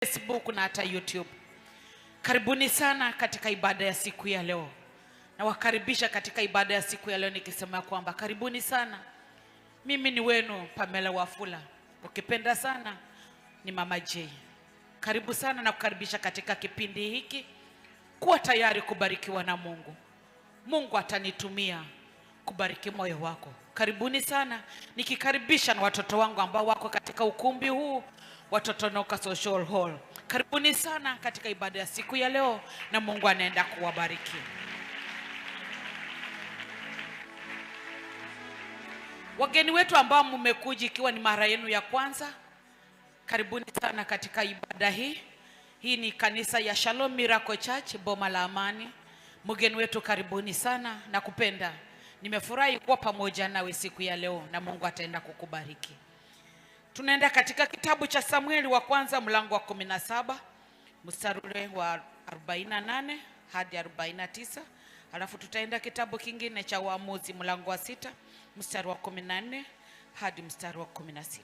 Facebook na hata YouTube. Karibuni sana katika ibada ya siku ya leo. Nawakaribisha katika ibada ya siku ya leo nikisema kwamba karibuni sana. Mimi ni wenu Pamela Wafula, ukipenda sana ni Mama J. Karibu sana na kukaribisha katika kipindi hiki. Kuwa tayari kubarikiwa na Mungu. Mungu atanitumia kubariki moyo wako. Karibuni sana, nikikaribisha na watoto wangu ambao wako katika ukumbi huu wa Tononoka Social Hall. Karibuni sana katika ibada ya siku ya leo, na Mungu anaenda kuwabariki. Wageni wetu ambao mmekuja ikiwa ni mara yenu ya kwanza, karibuni sana katika ibada hii. Hii ni kanisa ya Shalom Miracle Church, Boma la Amani. Mgeni wetu karibuni sana na kupenda. Nimefurahi kuwa pamoja nawe siku ya leo na Mungu ataenda kukubariki. Tunaenda katika kitabu cha Samueli wa kwanza mlango wa 17 mstari ule wa 48 hadi 49. Alafu tutaenda kitabu kingine cha Waamuzi mlango wa 6 mstari wa 14 hadi mstari wa 16.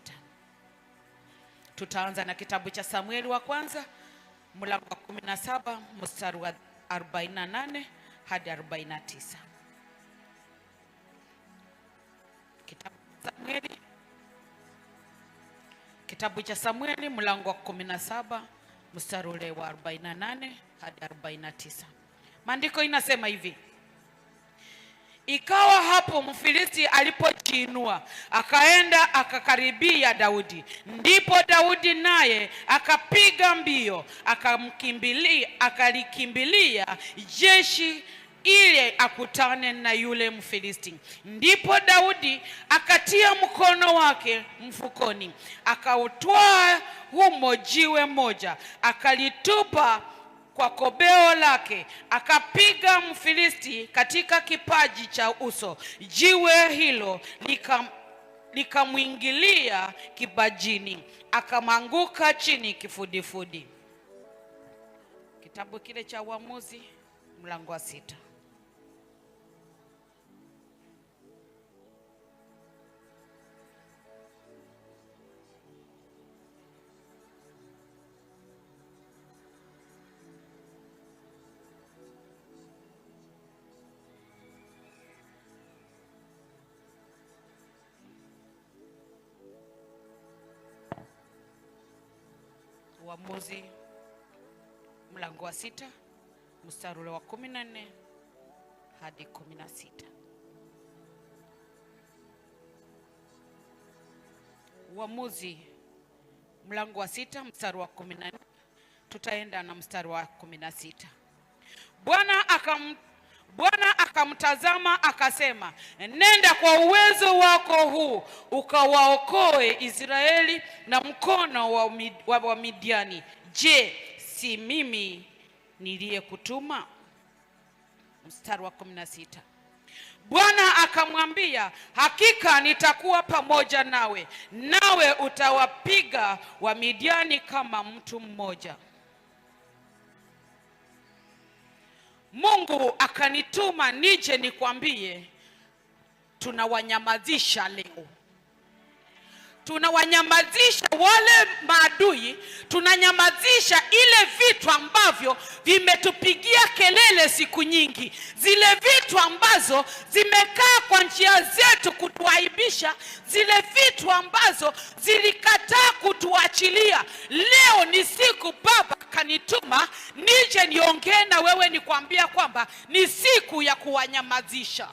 Tutaanza na kitabu cha Samueli wa kwanza mlango wa 17 mstari wa 48 hadi 49. Kitabu cha Samueli, kitabu cha Samueli mlango wa 17 mstari ule wa 48 hadi 49. Maandiko inasema hivi: Ikawa hapo Mfilisti alipojiinua, akaenda akakaribia Daudi. Ndipo Daudi naye akapiga mbio, akalikimbilia jeshi ili akutane na yule Mfilisti. Ndipo Daudi akatia mkono wake mfukoni, akautwaa humo jiwe moja, akalitupa kwa kobeo lake, akapiga Mfilisti katika kipaji cha uso. Jiwe hilo likamwingilia kipajini, akamwanguka chini kifudifudi. Kitabu kile cha Waamuzi mlango wa 6. Waamuzi mlango wa 6 mstari ule wa 14 hadi 16. Waamuzi mlango wa 6 mstari wa 14, tutaenda na mstari wa 16. Bwana akamtazama akasema, nenda kwa uwezo wako huu ukawaokoe Israeli na mkono wa Midiani. Je, si mimi niliyekutuma? Mstari wa 16. Bwana akamwambia, hakika nitakuwa pamoja nawe, nawe utawapiga Wamidiani kama mtu mmoja. Mungu akanituma nije nikwambie, tunawanyamazisha leo. Tunawanyamazisha wale maadui, tunanyamazisha ile vitu ambavyo vimetupigia kelele siku nyingi, zile vitu ambazo zimekaa kwa njia zetu kutuaibisha, zile vitu ambazo zilikataa kutuachilia. Leo ni siku Baba kanituma nije niongee na wewe, nikwambia kwamba ni siku ya kuwanyamazisha.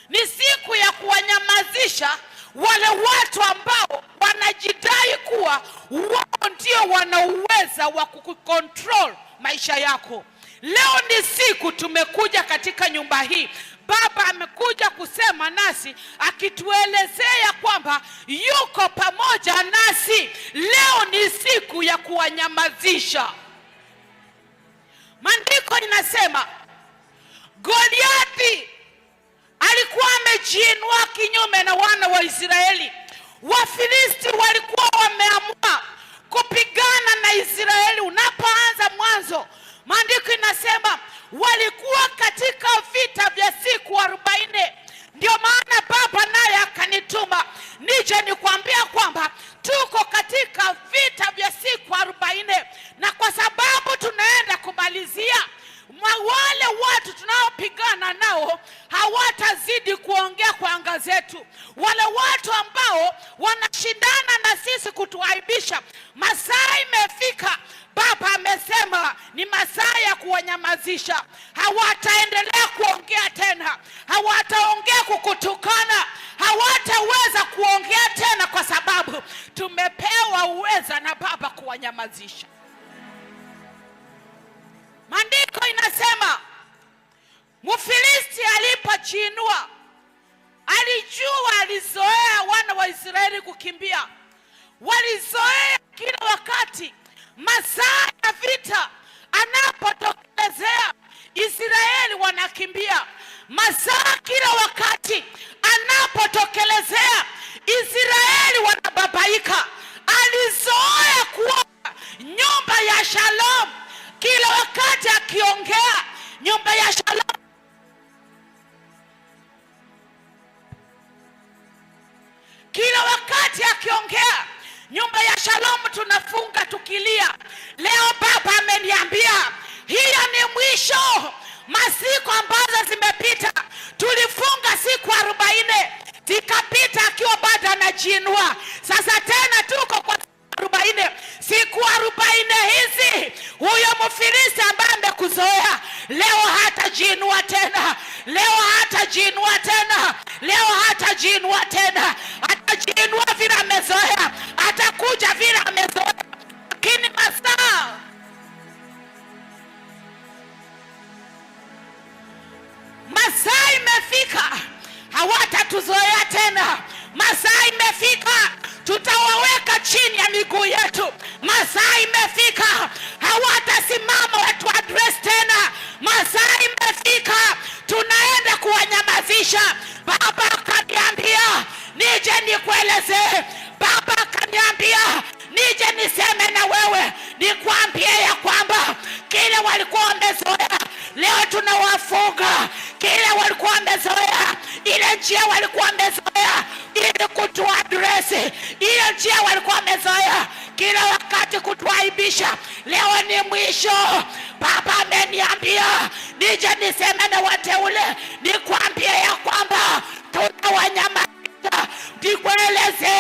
Ni siku ya kuwanyamazisha wale watu ambao wanajidai kuwa wao ndio wana uweza wa kukucontrol maisha yako. Leo ni siku tumekuja katika nyumba hii. Baba amekuja kusema nasi akituelezea kwamba yuko pamoja nasi. Leo ni siku ya kuwanyamazisha. Maandiko inasema Goliathi alikuwa amejiinua kinyume na wana wa Israeli. Wafilisti walikuwa wameamua kupigana na Israeli. Unapoanza Mwanzo, maandiko inasema walikuwa katika vita vya siku 40. Ndio maana Baba naye akanituma nije nikwambia kwamba Tuko katika vita vya siku 40, na kwa sababu tunaenda kumalizia, wale watu tunaopigana nao hawatazidi kuongea kwa anga zetu. Wale watu ambao wanashindana na sisi kutuaibisha, masaa imefika. Baba amesema ni masaa ya kuwanyamazisha. Hawataendelea kuongea tena, hawataongea kukutukana, hawataweza kuongea tena, kwa sababu tumepewa uweza na Baba kuwanyamazisha. Maandiko inasema Mfilisti alipojiinua, alijua, alizoea wana wa Israeli kukimbia, walizoea kila wakati masaa ya vita anapotokelezea Israeli wanakimbia. Masaa kila wakati anapotokelezea Israeli wanababaika. Alizoea kuona nyumba ya Shalom kila wakati akiongea nyumba ya Shalom. Kila wakati akiongea nyumba ya Shalom tunafunga tukilia. Leo Baba ameniambia hiyo ni mwisho. Masiku ambazo zimepita tulifunga siku 40 zikapita akiwa bado anajiinua. Sasa tena tuko kwa 40, siku 40 hizi huyo Mfilisti ambaye amekuzoea leo hatajiinua tena, leo hatajiinua tena, leo hatajiinua tena. Atajiinua vile amezoea, atakuja vile amezoea, lakini masaa imefika, hawatatuzoea tena. Masaa imefika, tutawaweka chini ya miguu yetu. Masaa imefika, hawatasimama watu address tena. Masaa imefika, tunaenda kuwanyamazisha. Baba akaniambia nije nikuelezee. Baba akaniambia nije niseme na wewe, nikwambie ya kwamba kile walikuwa wamezoea leo tunawafunga. Kile walikuwa wamezoea, ile njia walikuwa wamezoea ili kutuadresi, ile njia walikuwa wamezoea kila wakati kutuaibisha, leo ni mwisho. Baba ameniambia nije niseme na wateule, nikwambie ya kwamba tunawanyamazisha, nikueleze,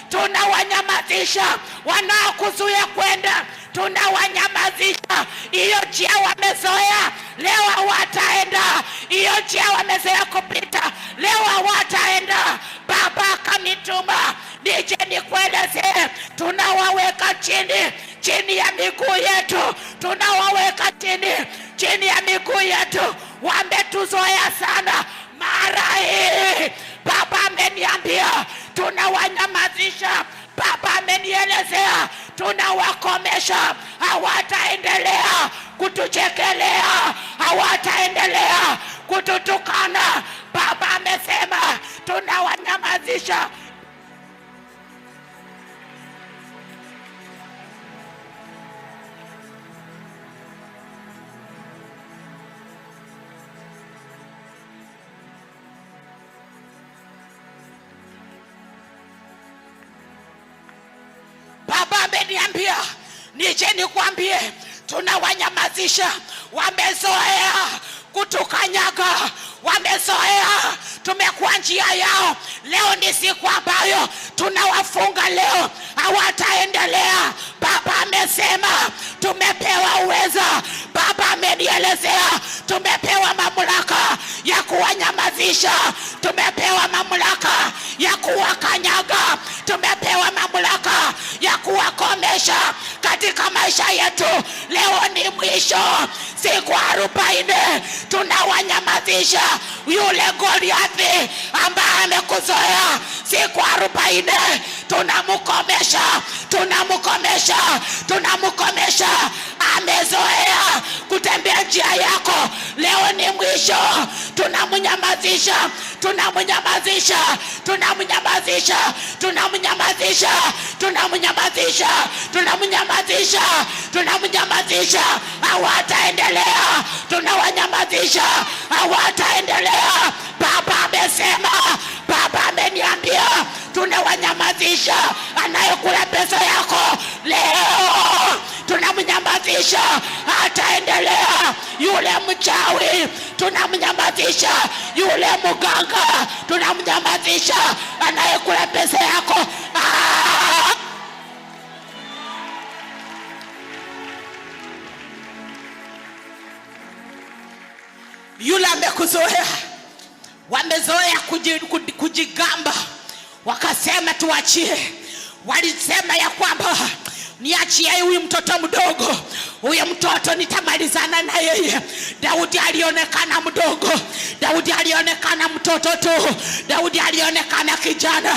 tunawanyamazisha wanaokuzuia kwenda, tunawanyamazisha. Hiyo njia wamezoea, leo hawataenda. Hiyo njia wamezoea kupita, leo hawataenda. Baba akanituma nije nikueleze, tunawaweka chini, chini ya miguu yetu, tunawaweka chini, chini ya miguu yetu. Wametuzoea sana, mara hii Baba ameniambia tunawanyamazisha. Baba amenielezea tunawakomesha, hawataendelea kutuchekelea, hawataendelea kututukana. Baba amesema tunawanyamazisha. Baba ameniambia nije nikwambie, tunawanyamazisha. Wamezoea kutukanyaga, wamezoea, tumekuwa njia yao. Leo ni siku ambayo tunawafunga leo, hawataendelea. Baba amesema tumepewa uweza. Baba amenielezea tumepewa mamlaka ya kuwanyamazisha, tumepewa mamlaka ya kuwakanyaga, tumepewa mamlaka ya kuwakomesha katika maisha yetu. Leo ni mwisho, siku 40 tunawanyamazisha yule Goliathi ambaye amekuzoea. Siku 40 tunamkomesha, tunamkomesha, tunamkomesha. Amezoea kutembea njia yako, leo ni mwisho. Tunamnyamazisha, tunamnyamazisha, tunamnyamazisha, tunamnyamazisha, tunamnyamazisha, tunamnyamazisha, tunamnyamazisha. Hawataendelea, tunawanyamazisha, hawataendelea. Baba amesema, Baba ameniambia tunawanyamazisha. Anayekula pesa yako leo tunamnyamazisha, hataendelea. Yule mchawi tunamnyamazisha, yule mganga tunamnyamazisha, anayekula pesa yako. Yule amekuzoea, wamezoea kujigamba, wakasema tuachie. Walisema ya kwamba niachie huyu mtoto mdogo, huyu mtoto nitamalizana na yeye. Daudi alionekana mdogo, Daudi alionekana mtoto tu, Daudi alionekana kijana.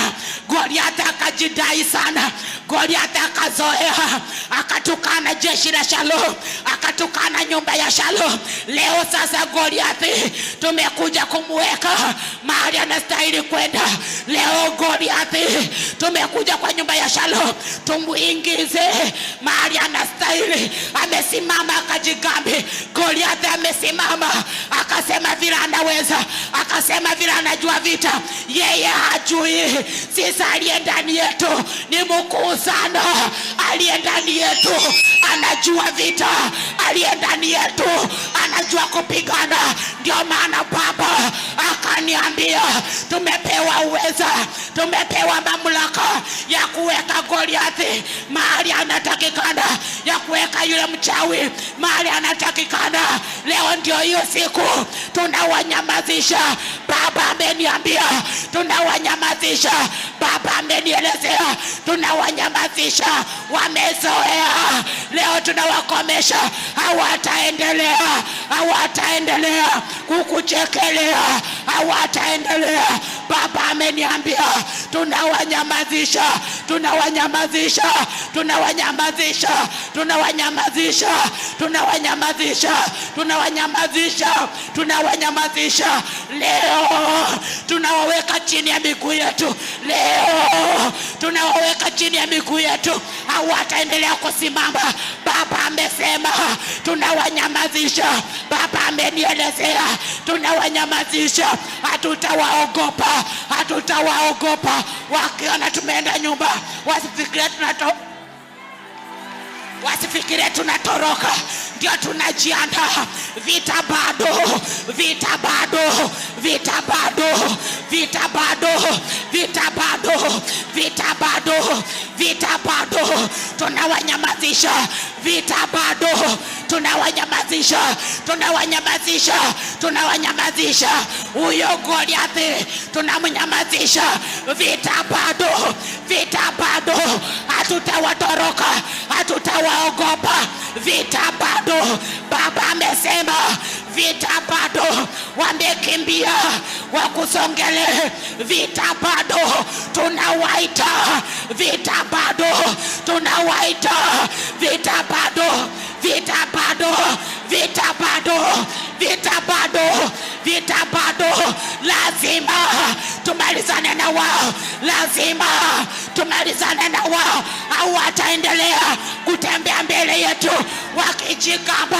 Goliath akajidai sana, Goliath akazoea, akatukana jeshi la Shalom, akatukana nyumba ya Shalom. Leo sasa Goliath tumekuja kumweka mahali anastahili kwenda. Leo Goliath tumekuja kwa nyumba ya Shalom tumuingize mahali anastahili. Amesimama akajigambi. Goliath amesimama akasema vile anaweza, akasema vile anajua vita. Yeye hajui sisi aliye ndani yetu ni mkuu sana. Aliye ndani yetu anajua vita, aliye ndani yetu anajua kupigana. Ndio maana Baba akaniambia tumepewa uweza, tumepewa mamlaka ya kuweka Goliathi mahali anatakikana, ya kuweka yule mchawi mahali anatakikana. Leo ndio hiyo siku tunawanyamazisha. Baba ameniambia tunawanyamazisha. Baba amenielezea tunawanyamazisha. Wamezoea, leo tunawakomesha. Hawataendelea, hawataendelea kukuchekelea, hawataendelea. Baba ameniambia tunawanyamazisha, tunawanyamazisha, tunawanyamazisha, tunawanyamazisha, tunawanyamazisha, tunawanyamazisha, tunawanyamazisha. Leo tunawaweka chini ya miguu yetu, leo tunawaweka chini ya miguu yetu, hawataendelea kusimama. Baba amesema tunawanyamazisha. Baba amenielezea tunawanyamazisha, hatutawaogopa, hatutawaogopa. Wakiona tumeenda nyumba wasifikirie wasifikirie tunatoroka, ndio tunajiandaa. Vita bado, vita bado, vita bado, vita bado, vita bado, vita bado, vita bado, tunawanyamazisha. Vita bado, tunawanyamazisha, tunawanyamazisha, tunawanyamazisha. Huyo Goliathi tunamnyamazisha. Vita bado, vita bado, hatutawatoroka, hatutawaogopa. Vita bado, Baba amesema vita bado, wamekimbia wakusongele. Vita bado, tunawaita. Vita bado, tunawaita. Vita bado, vita bado, vita bado, vita bado, vita bado. Lazima tumalizane na wao, lazima tumalizane na wao, au wataendelea kutembea mbele yetu wakijigamba.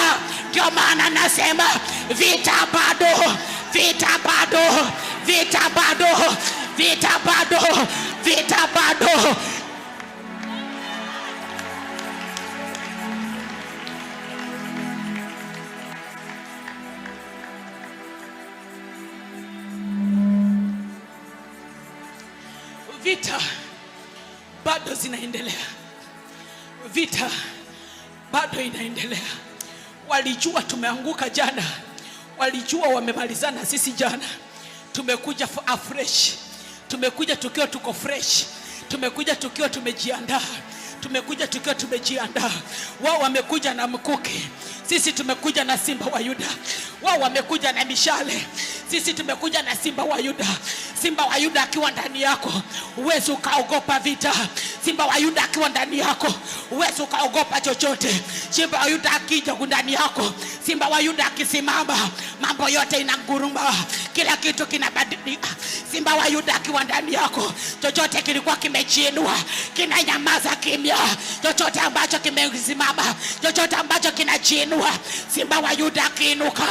Ndio maana nasema vita bado, vita bado, vita bado, vita bado, vita bado. Vita bado zinaendelea, vita bado inaendelea. Walijua tumeanguka jana, walijua wamemalizana sisi jana. Tumekuja afresh, tumekuja tukiwa tuko fresh, tumekuja tukiwa tumejiandaa, tumekuja tukiwa tumejiandaa. Wao wamekuja na mkuki, sisi tumekuja na simba wa Yuda. Wao wamekuja na mishale, sisi tumekuja na simba wa Yuda. Simba wa Yuda akiwa ndani yako, huwezi ukaogopa vita. Simba wa Yuda akiwa ndani yako, huwezi ukaogopa chochote. Simba wa Yuda akija ndani yako, simba wa Yuda akisimama, mambo yote inanguruma, kila kitu kinabadilika. Simba wa Yuda akiwa ndani yako, chochote kilikuwa kimechiinua kinanyamaza kimya. kimya, chochote ambacho kimesimama, chochote ambacho kinajiinua. Simba wa Yuda akiinuka,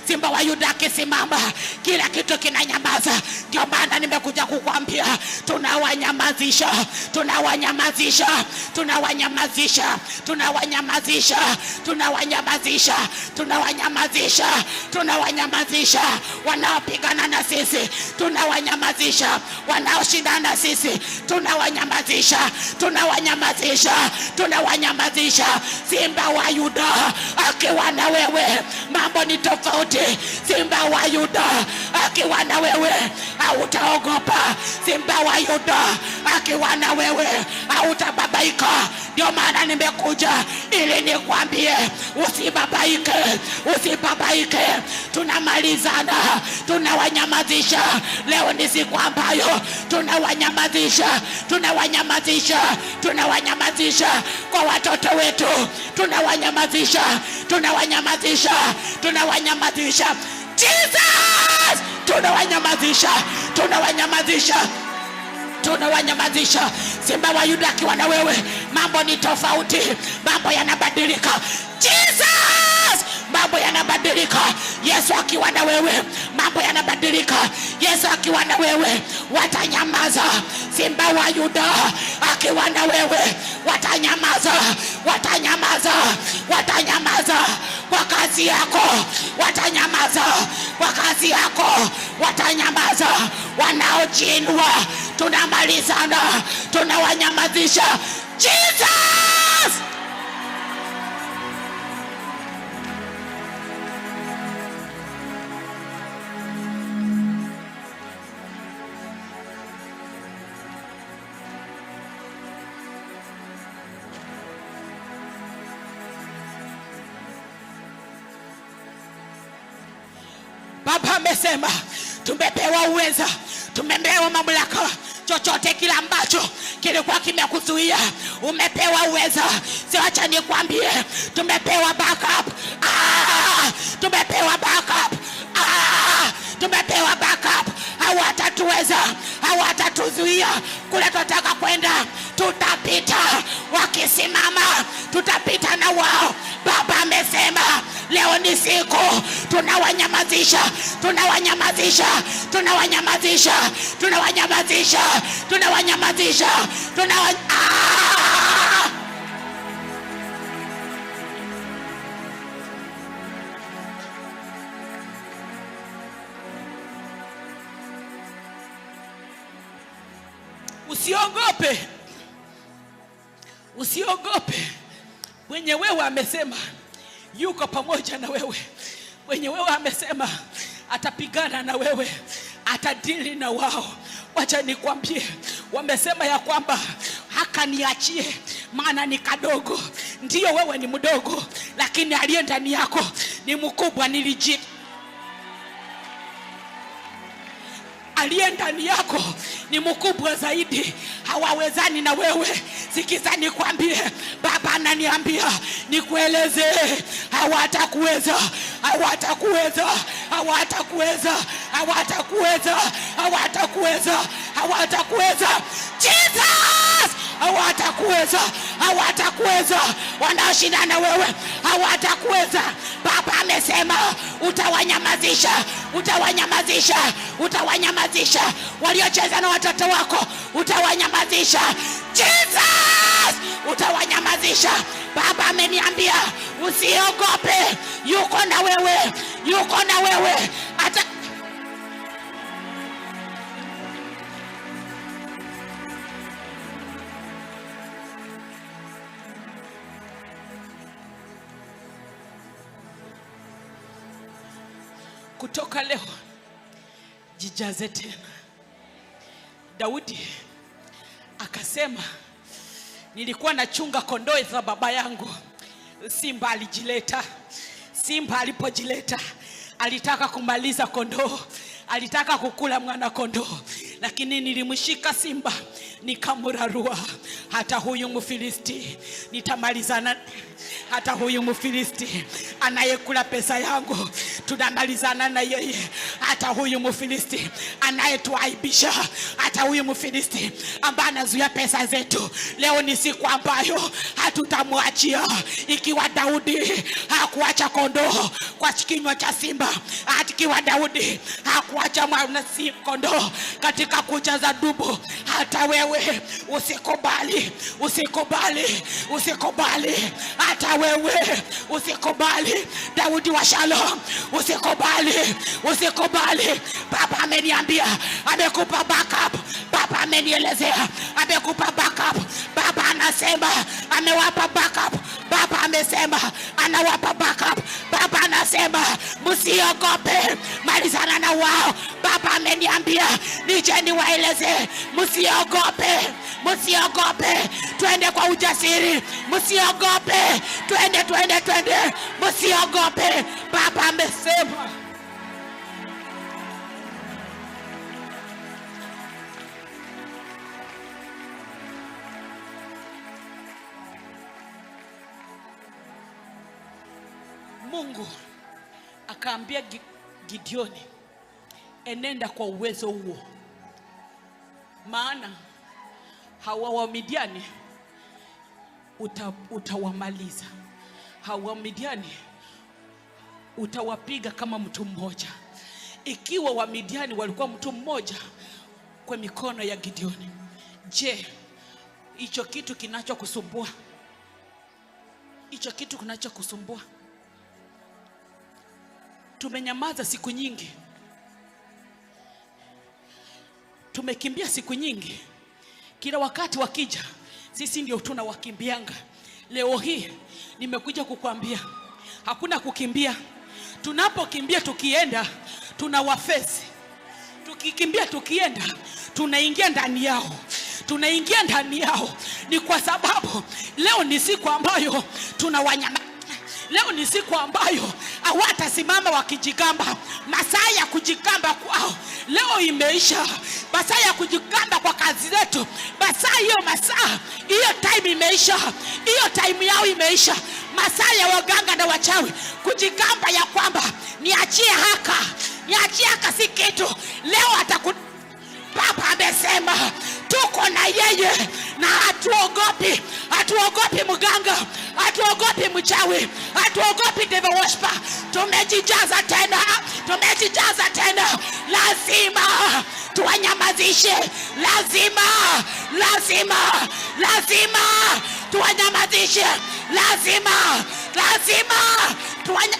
simba wa Yuda akisimama, kila kitu kinanyamaza. Ndio maana nimekuja kukwambia, tunawanyamazisha, tunawanyamazisha, tunawanyamazisha, tunawanyamazisha, tunawanyamazisha, tunawanyamazisha, tunawanyamazisha wanaopigana na sisi, tunawanyamazisha wanaoshindana na sisi, tunawanyamazisha, tunawanyamazisha, tunawanyamazisha. Simba wa Yuda akiwa na wewe, mambo ni tofauti. Simba wa Yuda akiwa na wewe, hautaogopa. Simba wa Yuda akiwa na wewe, hautababaika. Ndio maana nimekuja ili nikwambie usibabaike, usibabaike. Tunamalizana, tunawanyamazisha. Leo ni siku ambayo tunawanyamazisha, tunawanyamazisha, tunawanyamazisha kwa watoto wetu, tunawanyamazisha, tunawanyamazisha, tunawanyamazisha. Jesus, tunawanyamazisha, tunawanyamazisha, tunawanyamazisha. Simba wa Yuda akiwa na wewe, mambo ni tofauti, mambo yanabadilika. Jesus, mambo yanabadilika. Yesu akiwa na wewe, mambo yanabadilika. Yesu akiwa na wewe, watanyamaza. Simba wa Yuda akiwa na wewe, watanyamaza, watanyamaza, watanyamaza kwa kazi yako, watanyamaza kwa kazi yako, watanyamaza. Wanaojiinua tunamalizana, tunawanyamazisha. Jesus! Baba amesema tumepewa uweza, tumepewa mamlaka. Chochote kile ambacho kilikuwa kimekuzuia, umepewa uweza. Siwacha nikwambie, tumepewa backup. Tumepewa backup. Tumepewa backup. Hawatatuweza, hawatatuzuia kule tunataka kwenda, tutapita. Wakisimama tutapita na wao. Baba amesema leo ni siku tunawanyamazisha, tunawanyamazisha, tunawanyamazisha, tunawanyamazisha, tunawanyamazisha, Ah! Usiogope, usiogope. Mwenye wewe amesema yuko pamoja na wewe. Mwenye wewe amesema atapigana na wewe, atadili na wao. Wacha nikwambie, wamesema ya kwamba haka niachie, maana ni kadogo. Ndiyo, wewe ni mdogo, lakini aliye ndani yako ni mkubwa. Aliye ndani yako ni mkubwa zaidi, hawawezani na wewe. Sikiza nikwambie, Baba ananiambia nikueleze, hawatakuweza, hawatakuweza, hawatakuweza, hawatakuweza, hawatakuweza, hawatakuweza. Jesus, hawatakuweza, hawatakuweza. Wanaoshindana wewe hawatakuweza. Baba amesema utawanyamazisha, utawanyamazisha, utawanyamazisha. Waliocheza na watoto wako utawanyamazisha. Jesus, utawanyamazisha. Baba ameniambia usiogope, yuko na wewe, yuko na wewe hata Kutoka leo jijaze tena. Daudi akasema, nilikuwa nachunga kondoo za baba yangu, simba alijileta. Simba alipojileta alitaka kumaliza kondoo, alitaka kukula mwana kondoo, lakini nilimshika simba nikamrarua. Hata huyu Mfilisti nitamalizana, hata huyu Mfilisti anayekula pesa yangu tunamalizana na yeye. Hata huyu Mfilisti anayetuaibisha, hata huyu Mfilisti ambaye anazuia pesa zetu, leo ni siku ambayo hatutamwachia. Ikiwa Daudi hakuacha kondoo kwa kinywa cha simba, ikiwa Daudi hakuacha mwana kondoo katika kucha za dubu, hata wewe usikubali, usikubali, usikubali, hata wewe usikubali. Daudi wa Shalom, usikubali, usikubali. Baba ameniambia amekupa backup. Baba amenielezea amekupa backup. Baba anasema amewapa backup. Baba amesema anawapa backup. Baba anasema msiogope, malizana na wao. Baba ameniambia nije niwaeleze, msiogope, msiogope, twende kwa ujasiri, msiogope, twende, twende, twende, msiogope. Baba amesema. Mungu akaambia Gideoni, enenda kwa uwezo huo, maana hawa Wamidiani utawamaliza, hawa Wamidiani utawapiga kama mtu mmoja. Ikiwa Wamidiani walikuwa mtu mmoja kwa mikono ya Gideoni, je, hicho kitu kinachokusumbua, hicho kitu kinachokusumbua? Tumenyamaza siku nyingi, tumekimbia siku nyingi. Kila wakati wakija, sisi ndio tunawakimbianga. Leo hii nimekuja kukwambia hakuna kukimbia. Tunapokimbia tukienda, tunawafesi. Tukikimbia tukienda, tunaingia ndani yao, tunaingia ndani yao. Ni kwa sababu leo ni siku ambayo tunawanyama. Leo ni siku ambayo hawatasimama wakijigamba. Masaa ya kujigamba kwao leo imeisha. Masaa ya kujigamba kwa kazi zetu, masaa hiyo, masaa hiyo, time imeisha, hiyo time yao imeisha. Masaa ya waganga na wachawi kujigamba ya kwamba niachie haka, niachie haka, si kitu. Leo ataku Baba amesema tuko na yeye na hatuogopi, hatuogopi mganga, hatuogopi mchawi, hatuogopi devil worshiper. Tumejijaza tena, tumejijaza tena. Lazima tuwanyamazishe, lazima, lazima, lazima tuwanyamazishe, lazima, lazima tuwanya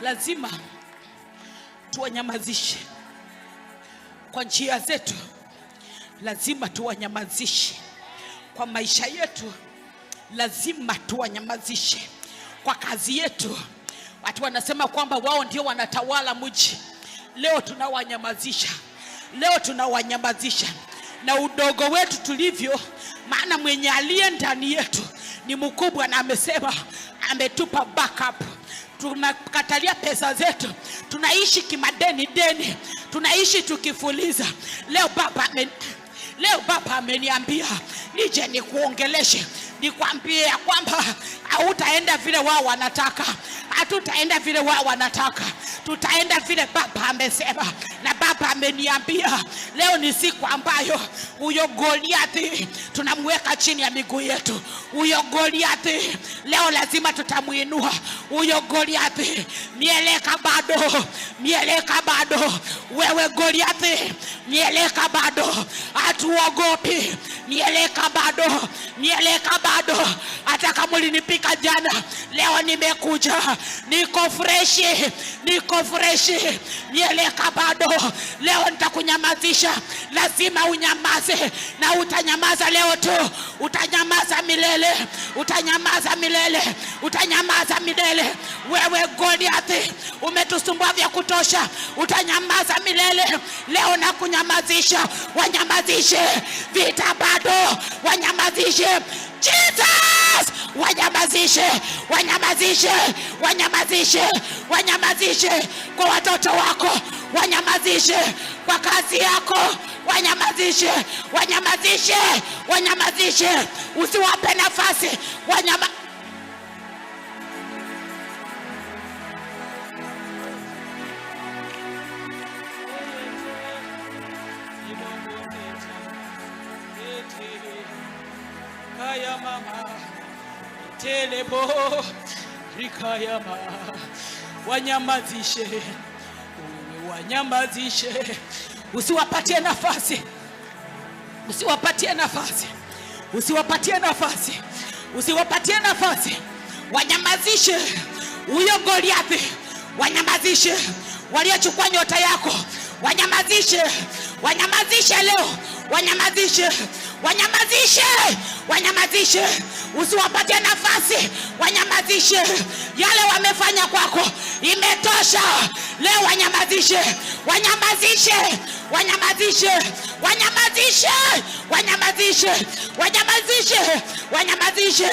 lazima tuwanyamazishe kwa njia zetu, lazima tuwanyamazishe kwa maisha yetu, lazima tuwanyamazishe kwa kazi yetu. Watu wanasema kwamba wao ndio wanatawala mji. Leo tunawanyamazisha, leo tunawanyamazisha na udogo wetu tulivyo, maana mwenye aliye ndani yetu ni mkubwa, na amesema ametupa backup. Tunakatalia pesa zetu, tunaishi kimadeni deni, tunaishi tukifuliza. Leo Baba ameniambia nije nikuongeleshe, nikwambie ya kwamba hautaenda vile wao wanataka, hatutaenda vile wao wanataka, tutaenda vile Baba amesema. Na Baba ameniambia leo ni siku ambayo huyo Goliathi tunamweka chini ya miguu yetu. Huyo Goliathi leo lazima tutamuinua huyo Goliathi. Mieleka bado, mieleka bado, wewe Goliathi, mieleka bado, hatuogopi. Mieleka bado, mieleka bado. Hata kama ulinipika jana, leo nimekuja, niko freshi, niko freshi. Mieleka bado, leo nitakunyamazisha. Lazima unyamaze, na utanyamaza leo tu, utanyamaza milele, utanyamaza milele, utanyamaza milele. Wewe Goliathi, umetusumbua vya kutosha, utanyamaza milele. Leo nakunyamazisha, wanyamazishe. Vita bado, wanyamazishe. Jesus Wanyamazishe, wanyamazishe, wanyamazishe, wanyamazishe kwa watoto wako, wanyamazishe kwa kazi yako, wanyamazishe, wanyamazishe, wanyamazishe, usiwape nafasi wanyama. Kaya mama telebo rikayama, wanyamazishe wewe, wanyamazishe, usiwapatie nafasi, usiwapatie nafasi, usiwapatie nafasi, usiwapatie nafasi, wanyamazishe huyo Goliathi, wanyamazishe waliochukua nyota yako, wanyamazishe, wanyamazishe leo, wanyamazishe, wanyamazishe, wanyamazishe, usiwapatie nafasi, wanyamazishe. Yale wamefanya kwako imetosha leo, wanyamazishe, wanyamazishe, wanyamazishe, wanyamazishe, wanyamazishe, wanyamazishe, wanyamazishe,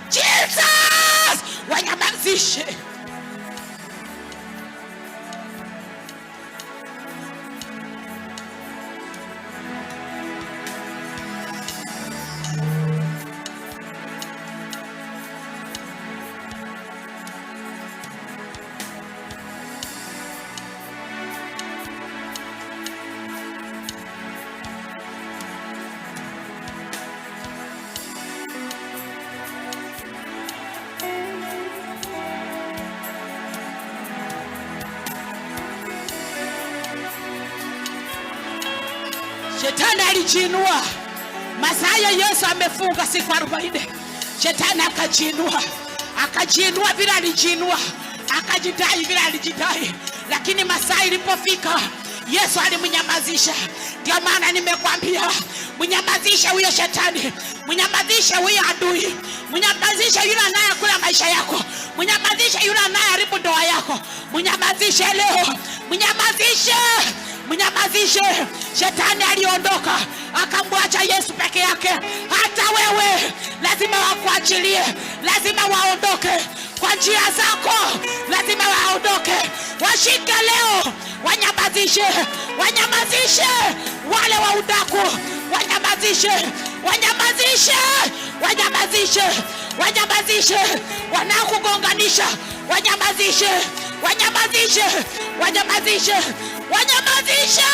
Jesus, wanyamazishe. Shetani alijiinua masaa ya Yesu amefunga siku 40. Shetani akajiinua, akajiinua vile alijiinua, akajidai vile alijidai, lakini masaa ilipofika Yesu alimnyamazisha. Ndio maana nimekwambia mnyamazishe huyo shetani, mnyamazishe huyo adui, mnyamazishe yule anayekula maisha yako, mnyamazishe yule anayeharibu ndoa yako, mnyamazishe leo, mnyamazishe, mnyamazishe. Shetani aliondoka akamwacha Yesu peke yake. Hata wewe lazima wakuachilie, lazima waondoke kwa njia zako, lazima waondoke, washike leo, wanyamazishe, wanyamazishe wale wa udaku, wanyamazishe, wanyamazishe, wanyamazishe, wanyamazishe wanaokugonganisha, wanyamazishe, wanyamazishe, wanyamazishe, wanyamazishe.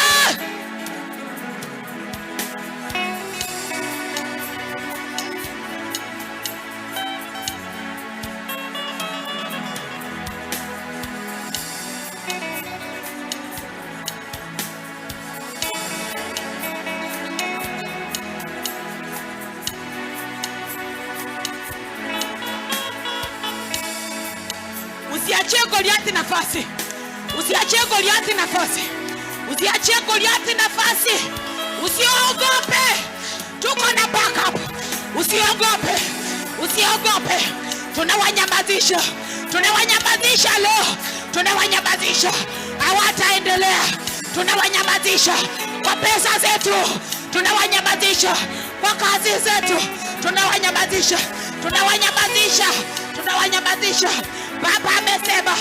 Usiachie Goliathi nafasi, usiachie Goliathi nafasi, usiachie Goliathi nafasi. Usiogope, tuko na backup. Usiogope, usiogope, tunawanyamazisha, tunawanyamazisha leo, tunawanyamazisha, hawataendelea. Tunawanyamazisha kwa pesa zetu, tunawanyamazisha kwa kazi zetu, tunawanyamazisha, tunawanyamazisha, tunawanyamazisha. Baba amesema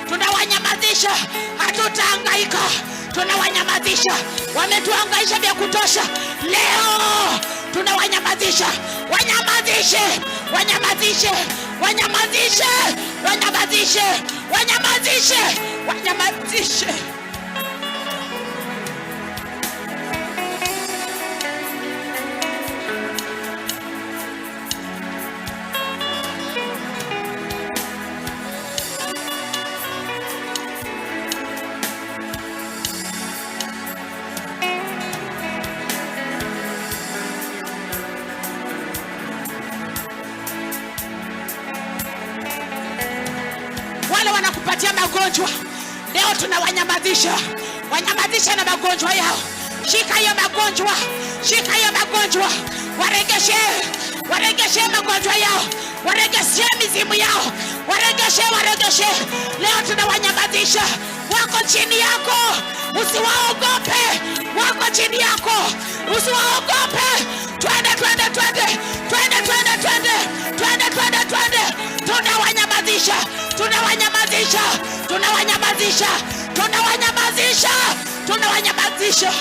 tunawanyamazisha, hatutahangaika, tunawanyamazisha. Wametuhangaisha vya kutosha, leo tunawanyamazisha. Wanyamazishe, wanyamazishe, wanyamazishe, wanyamazishe, wanyamazishe, wanyamazishe. Wale wanakupatia magonjwa leo tunawanyamazisha, wanyamazisha na magonjwa yao. Shika hiyo magonjwa, shika hiyo magonjwa, waregeshe, waregeshe magonjwa yao, waregeshe mizimu yao, waregeshe, waregeshe. Leo tunawanyamazisha, wako chini yako, usiwaogope, wako chini yako, usiwaogope. Twende, twende, twende, twende, twende, twende, twende, twende, twende. Tunawanyamazisha, tunawanyamazisha, tunawanyamazisha, tunawanyamazisha, tunawanyamazisha.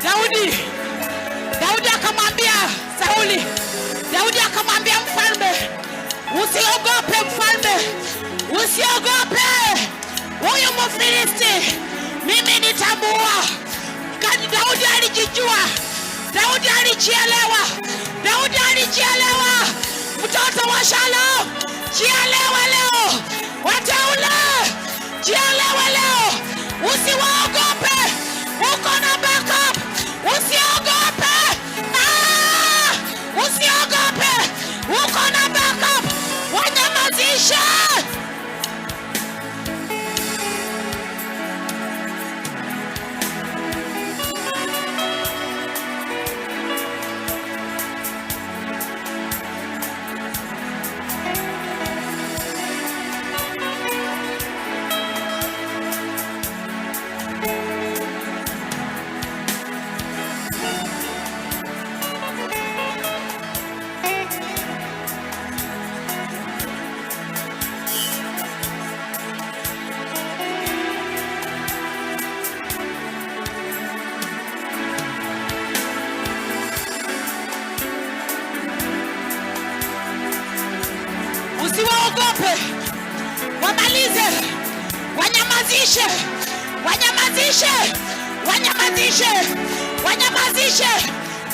Daudi, Daudi akamwambia Sauli, Daudi akamwambia mfalme, usiogope mfalme, usiogope huyu Mfilisti, mimi nitamuua. Daudi alijijua, Daudi alijielewa, Daudi alijielewa. Mtoto wa Shalom, jielewe leo. Wateule, jielewe leo, usiwaogope, uko na backup, usiogope. Ah, usiogope, uko na backup, wanyamazishe. Usiwaogope, wamalize, wanyamazishe, wanyamazishe, wanyamazishe, wanyamazishe.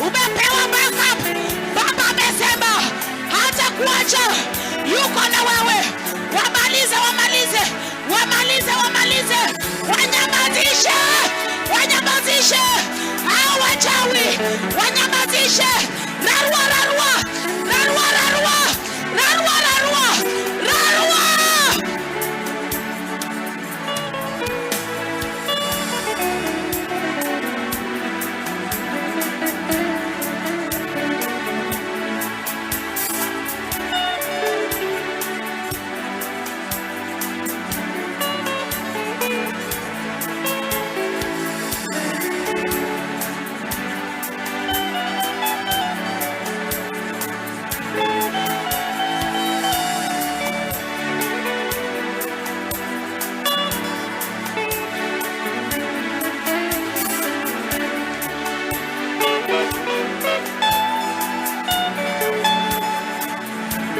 Umepewa backup. Baba amesema hata kuacha, yuko na wewe. Wamalize, wamalize, wamalize, wamalize, wanyamazishe, wanyamazishe hao wachawi, wanyamazishe. Rarua, rarua, rarua, rarua, rarua, rarua, rarua.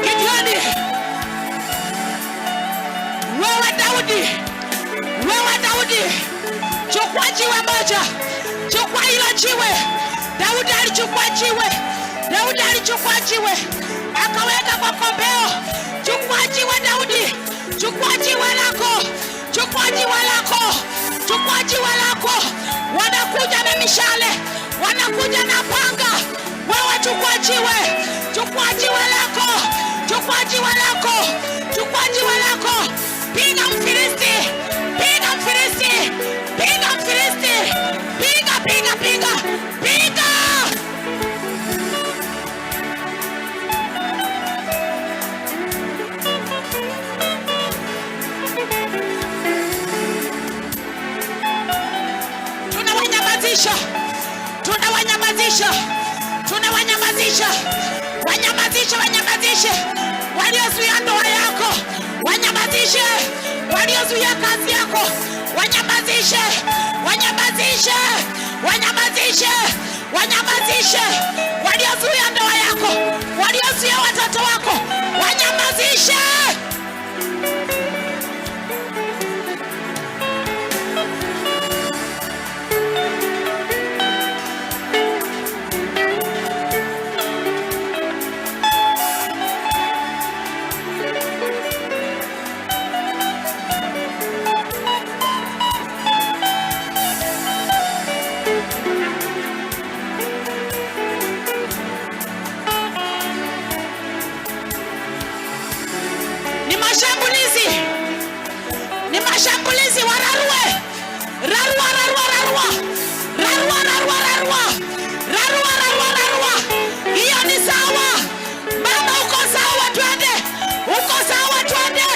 Gideoni, wewe Daudi, wewe Daudi, chukua jiwe moja, chukua hilo jiwe. Daudi alichukua jiwe, Daudi alichukua jiwe akaweka kwa kombeo. Chukua jiwe Daudi, chukua jiwe lako, chukua jiwe lako, chukua jiwe lako. Wanakuja na mishale, wanakuja na panga, wewe chukua jiwe, chukua jiwe lako, chukua jiwe lako, chukua jiwe lako, piga Mfilisti, piga Mfilisti, piga Mfilisti, piga, piga, piga, piga. Tunawanyamazisha, tunawanyamazisha, tunawanyamazisha, wanyamazishe, wanyamazishe waliozuia ndoa yako, wanyamazishe waliozuia kazi yako, wanyamazishe, wanyamazishe, wanyamazishe, wanyamazishe waliozuia ndoa yako, waliozuia watoto wako, wanyamazishe. rarua, rarua, rarua, rarua. Hiyo ni sawa mama, uko sawa, twende, uko sawa, twende.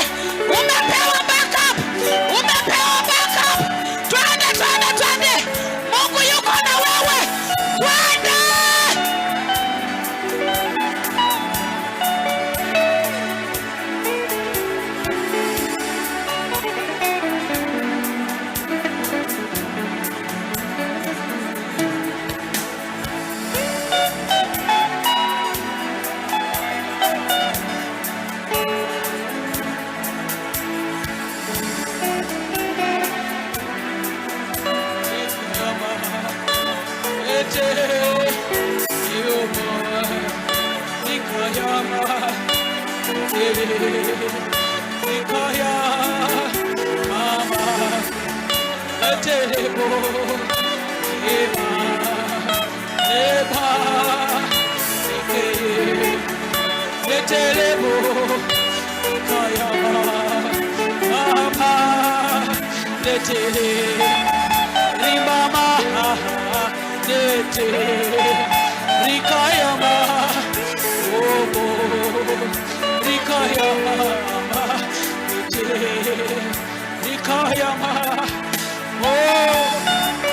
Umepewa backup, umepewa backup. Twende, twende, twende. Mungu yuko na wewe, twende.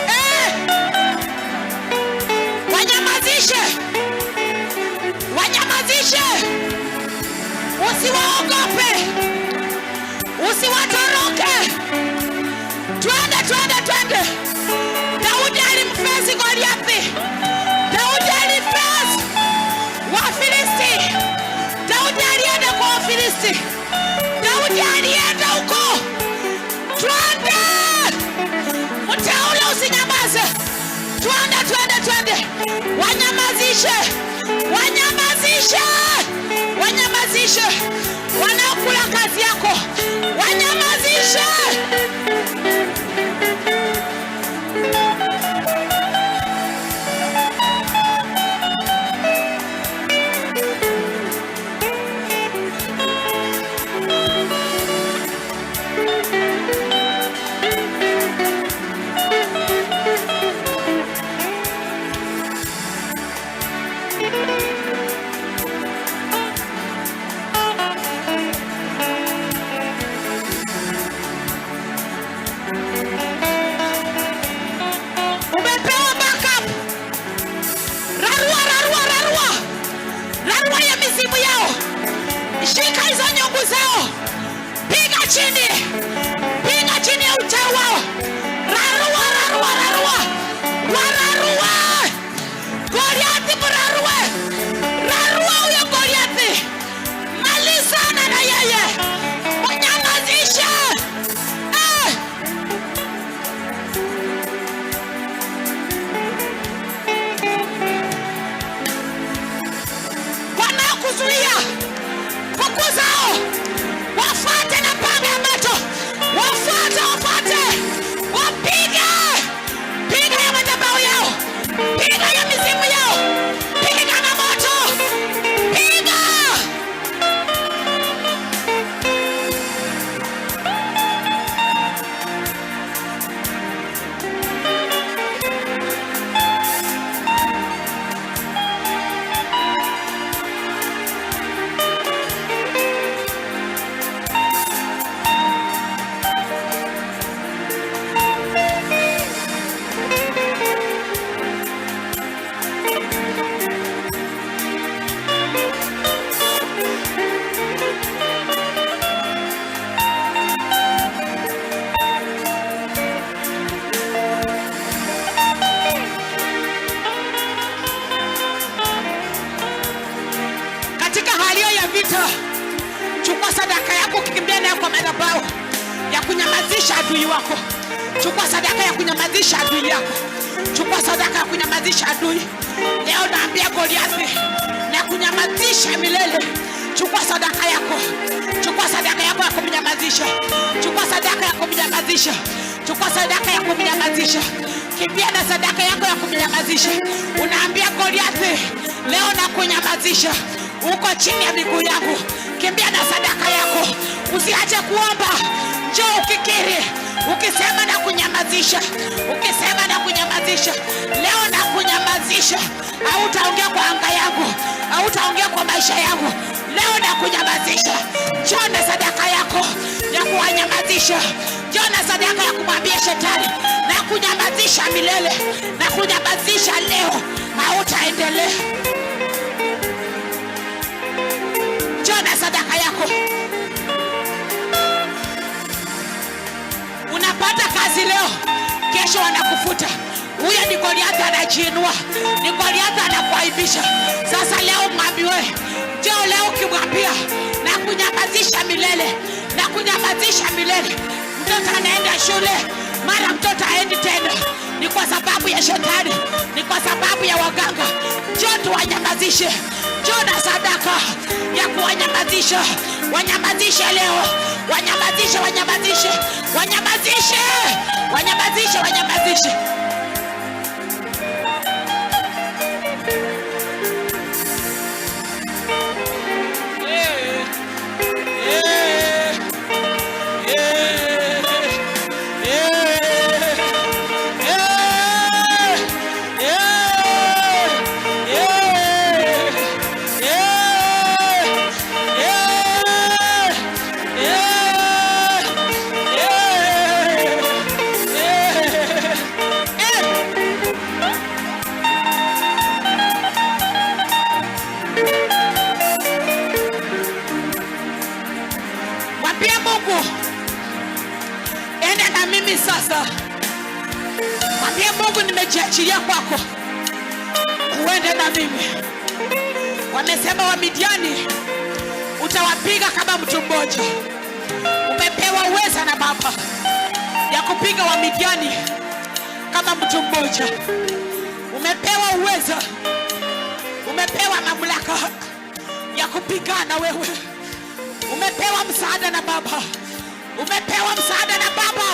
Eh! Wanyamazishe, wanyamazishe, usiwaogope, usiwatoroke. Twende, twende, twende. Daudi alimfesi Goliathi, Daudi alifesi Wafilisti, Daudi alienda kwa Wafilisti, Daudi alienda huko. Twende, mteule, usinyamaze. Twende, twende, twende, wanyamazishe, wanyamazishe, wanyamazishe wanaokula kazi yako, wanyamazishe. Umepewa backup. Rarua, rarua, rarua, rarua ya mizimu yao, shika hizo nyungu zao, piga chini, piga chini ya uchawi wao. Rarua, rarua, rarua, wararua Goliathi, mrarue, rarua huyo Goliathi, malizana na yeye, mnyamazishe eh. Wanaokuzuia fukuzao, wafate na panga ya moto, wafate, wafate, wapige, piga ya madhabahu yao, piga ya mizimu yao, piga na moto, piga. Katika hali hiyo ya vita, chukua sadaka yako ukikimbia nayo kwa madhabahu ya kunyamazisha adui wako. Chukua sadaka ya kunyamazisha adui yako. Chukua sadaka ya kunyamazisha adui. Leo naambia Goliathi na kunyamazisha milele. Chukua sadaka yako, chukua sadaka yako ya kumnyamazisha. Chukua sadaka ya kumnyamazisha. Chukua sadaka ya kumnyamazisha. Kimbia na sadaka yako ya kumnyamazisha. Unaambia Goliathi, leo nakunyamazisha, uko chini ya miguu yangu. Kimbia na sadaka yako, usiache kuomba. Njoo ukikiri, ukisema na kunyamazisha, ukisema na kunyamazisha, leo na kunyamazisha. maisha yangu, leo nakunyamazisha. Njoo na sadaka yako ya kuwanyamazisha. Njoo na sadaka ya kumwambia shetani, nakunyamazisha milele, nakunyamazisha leo, hautaendelea. Njoo na sadaka yako. Unapata kazi leo, kesho wanakufuta. Huyo ni Goliathi anajiinua, ni Goliathi anakuaibisha. Sasa leo mwambiwe, njoo leo ukimwambia na kunyamazisha milele, na kunyamazisha milele. Mtoto anaenda shule, mara mtoto haendi tena, ni kwa sababu ya shetani, ni kwa sababu ya waganga. Njoo tuwanyamazishe, njoo na sadaka ya kuwanyamazisha. Wanyamazishe leo, wanyamazishe, wanyamazishe, wanyamazishe, wanyamazishe, wanyamazishe. Eh, eh, eh, eh, eh, eh, eh, eh. Mwambie Mungu, enda na mimi sasa. Mwambie Mungu, nimejiachilia kwako, uende na mimi. Wamesema Wamidiani utawapiga kama mtu mmoja. Umepewa uweza na Baba ya kupiga Wamidiani kama mtu mmoja. Umepewa uweza, umepewa mamlaka ya kupigana wewe. Umepewa msaada na Baba, umepewa msaada na Baba,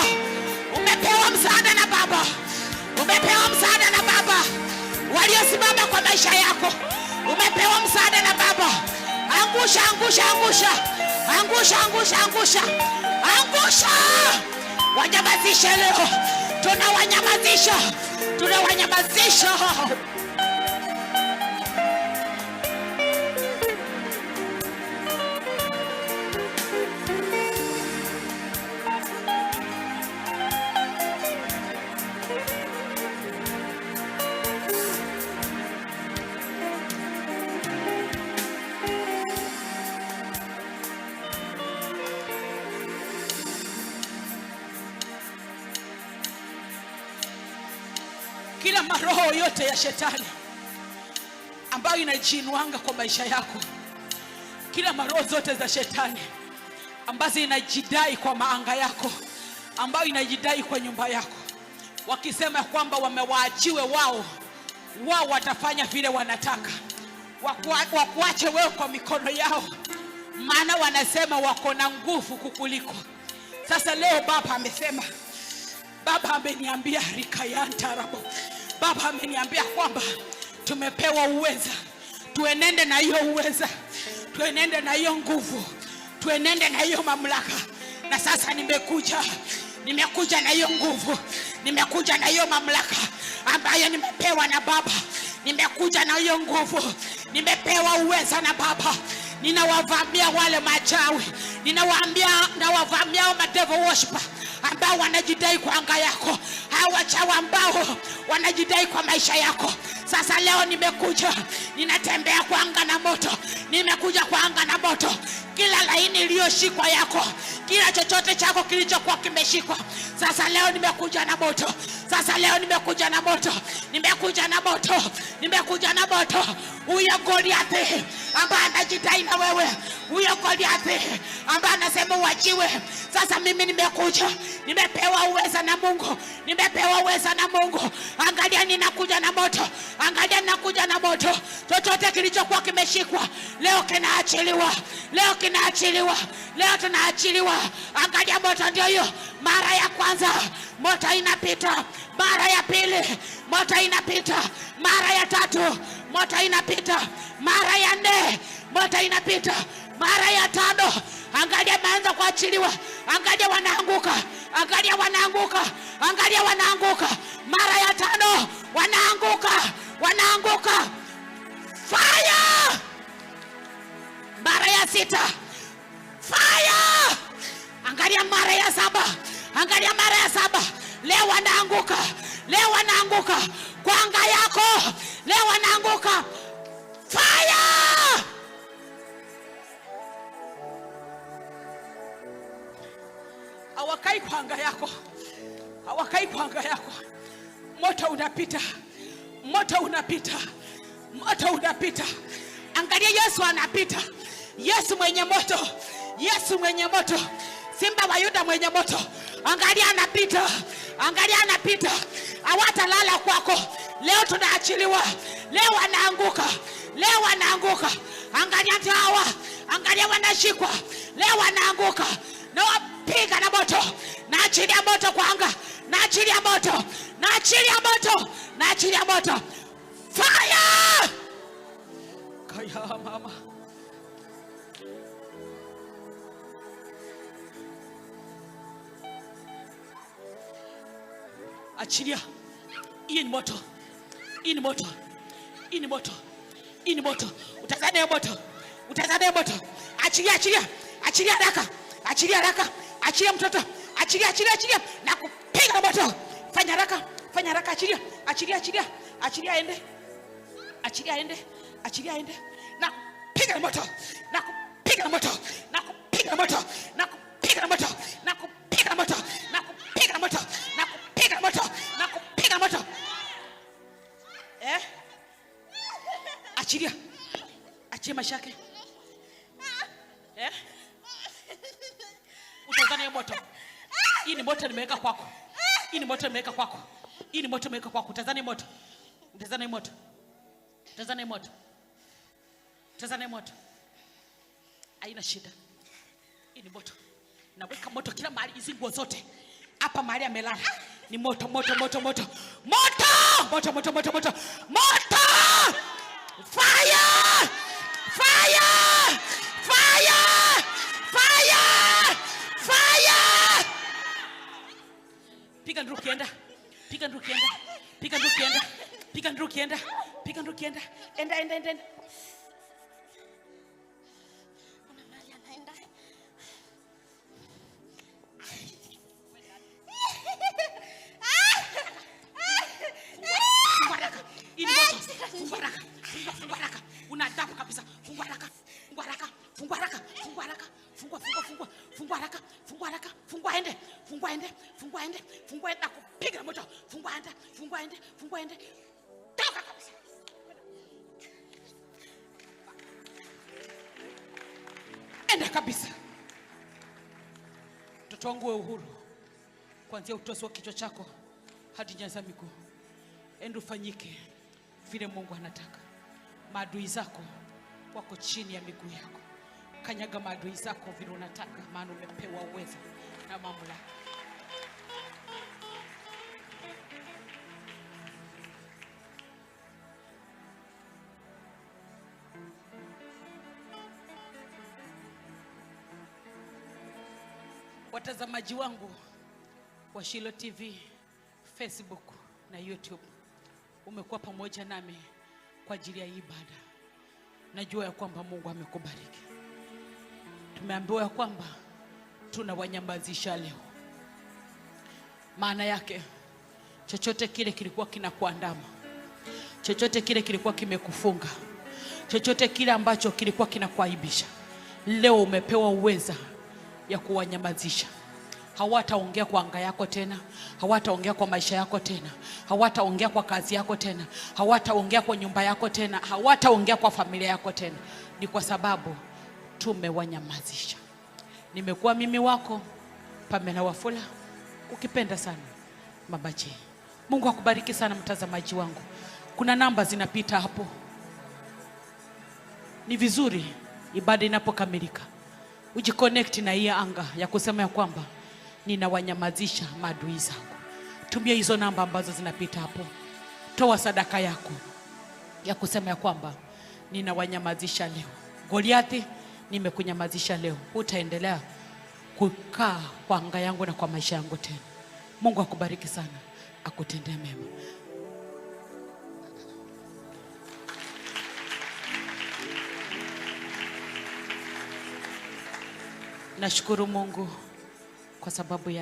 umepewa msaada na Baba, umepewa msaada na Baba. Waliosimama kwa maisha yako, umepewa msaada na Baba. Angusha, angusha, angusha, angusha, angusha, angusha, angusha! Wanyamazishe leo, tunawanyamazisha, tunawanyamazisha. Kila maroho yote ya shetani ambayo inajiinuanga kwa maisha yako, kila maroho zote za shetani ambazo inajidai kwa maanga yako, ambayo inajidai kwa nyumba yako, wakisema kwamba wamewaachiwe wao, wao watafanya vile wanataka, wakuache wewe kwa mikono yao, maana wanasema wako na nguvu kukuliko. Sasa leo Baba amesema, Baba ameniambia rikayantarabo, Baba ameniambia kwamba tumepewa uweza, tuenende na hiyo uweza, tuenende na hiyo nguvu, tuenende na hiyo mamlaka. Na sasa nimekuja, nimekuja na hiyo nguvu, nimekuja na hiyo mamlaka ambayo nimepewa na Baba, nimekuja na hiyo nguvu, nimepewa uweza na Baba. Ninawavamia wale machawi, ninawaambia, nawavamia hao madevil worshiper ambao wanajidai kwa anga yako, hao wachawi ambao wanajidai kwa maisha yako. Sasa leo nimekuja, ninatembea kwa anga na moto, nimekuja kwa anga na moto. Kila laini iliyoshikwa yako, kila chochote chako kilichokuwa kimeshikwa, sasa leo nimekuja na moto. Sasa leo nimekuja na moto, nimekuja na moto, nimekuja na moto. Huyo Goliathi ambaye anajidai na wewe, huyo Goliathi ambaye anasema uachiwe, sasa mimi nimekuja, nimepewa uweza na Mungu, nimepewa uweza na Mungu. Angalia, ninakuja na moto, angalia, ninakuja na moto. Chochote kilichokuwa kimeshikwa leo kinaachiliwa, leo kinaachiliwa, leo tunaachiliwa. Angalia, moto ndio hiyo. Mara ya kwanza moto inapita, mara ya pili moto inapita, mara ya tatu moto inapita, mara ya nne moto inapita, mara ya tano. Angalia, imeanza kuachiliwa. Angalia, wanaanguka, angalia, wanaanguka, angalia, wanaanguka. Mara ya tano wanaanguka, wanaanguka. Fire! mara ya 6. Fire! Angalia mara ya 7. Angalia mara ya 7. Leo wanaanguka. Leo wanaanguka kwa anga yako. Leo wanaanguka. Fire! Hawakai kwa anga yako. Hawakai kwa anga yako. Moto unapita. Moto unapita. Moto unapita. Angalia Yesu anapita. Yesu mwenye moto. Yesu mwenye moto. Simba wa Yuda mwenye moto. Angalia anapita. Angalia anapita. Hawatalala kwako. Leo tunaachiliwa. Leo wanaanguka. Leo wanaanguka. Angalia hawa. Angalia wanashikwa. Leo wanaanguka. Na wapiga na moto. Naachilia moto kwa anga. Naachilia moto. Naachilia moto. Naachilia moto. Fire! Kaya mama. Achilia. Hii ni moto. Hii ni moto. Hii ni moto. Hii ni moto. Utazame moto. Utazame moto. Achilia, achilia. Achilia haraka. Achilia haraka. Achilia mtoto. Achilia, achilia, achilia. Na kupiga moto. Fanya haraka. Fanya haraka, achilia. Achilia, achilia. Achilia ende. Achilia ende. Achilia ende. Na kupiga moto. Na kupiga moto. Na kupiga moto. Na kupiga moto. Na kupiga moto. Na kupiga moto. Na kupiga moto. Na kupiga moto. Eh? Achilia. Achia maisha yake. Eh? Utazame moto. Hii ni moto nimeweka kwako. Hii ni moto nimeweka kwako. Hii ni moto nimeweka kwako. Tazame moto. Tazame moto. Tazame moto. Tazame moto. Haina shida. Hii ni moto. Naweka moto kila mahali, hizi nguo zote. Hapa mahali amelala. Ni moto, moto, moto, moto. Moto! Moto, moto, moto, moto. Moto! Fire! Fire! Fire! Fire! Fire! Piga nduru kienda. Piga nduru kienda. Piga nduru kienda. Piga nduru kienda. Piga nduru kienda. Enda, enda, enda, enda. Kuna mahali anaenda. Fungua haraka. Hii ni moto. Fungua haraka. Fungua, fungua haraka. Una adabu kabisa. Fungua haraka. Fungua haraka. Fungua haraka. Fungua haraka. Fungua, fungua, fungua. Fungua haraka. Fungua haraka. Fungua ende. Fungua ende. Fungua ende. Fungua ende. Nakupiga moto. Fungua ende. Fungua ende. Fungua ende. Toka kabisa. Enda kabisa. Mtoto wangu we uhuru. Kuanzia utosi wa kichwa chako hadi nyayo za miguu. Enda ufanyike vile Mungu anataka. Maadui zako wako chini ya miguu yako. Kanyaga maadui zako vile unataka, maana umepewa uwezo na mamlaka. Watazamaji wangu wa Shilo TV, Facebook na YouTube, umekuwa pamoja nami kwa ajili ya ibada. Najua ya kwamba Mungu amekubariki. Tumeambiwa ya kwamba tunawanyamazisha leo. Maana yake chochote kile kilikuwa kinakuandama, chochote kile kilikuwa kimekufunga, chochote kile ambacho kilikuwa kinakuaibisha, leo umepewa uweza ya kuwanyamazisha. Hawataongea kwa anga yako tena, hawataongea kwa maisha yako tena, hawataongea kwa kazi yako tena, hawataongea kwa nyumba yako tena, hawataongea kwa familia yako tena. Ni kwa sababu tumewanyamazisha. Nimekuwa mimi wako Pamela Wafula, ukipenda sana Mama J. Mungu akubariki sana mtazamaji wangu. Kuna namba zinapita hapo. Ni vizuri ibada inapokamilika ujiconnect na hii anga ya kusema ya kwamba ninawanyamazisha maadui zangu. Tumia hizo namba ambazo zinapita hapo. Toa sadaka yako ya kusema ya kwamba ninawanyamazisha leo. Goliathi, nimekunyamazisha leo. Hutaendelea kukaa kwa anga yangu na kwa maisha yangu tena. Mungu akubariki sana, akutendee mema. Nashukuru Mungu kwa sababu ya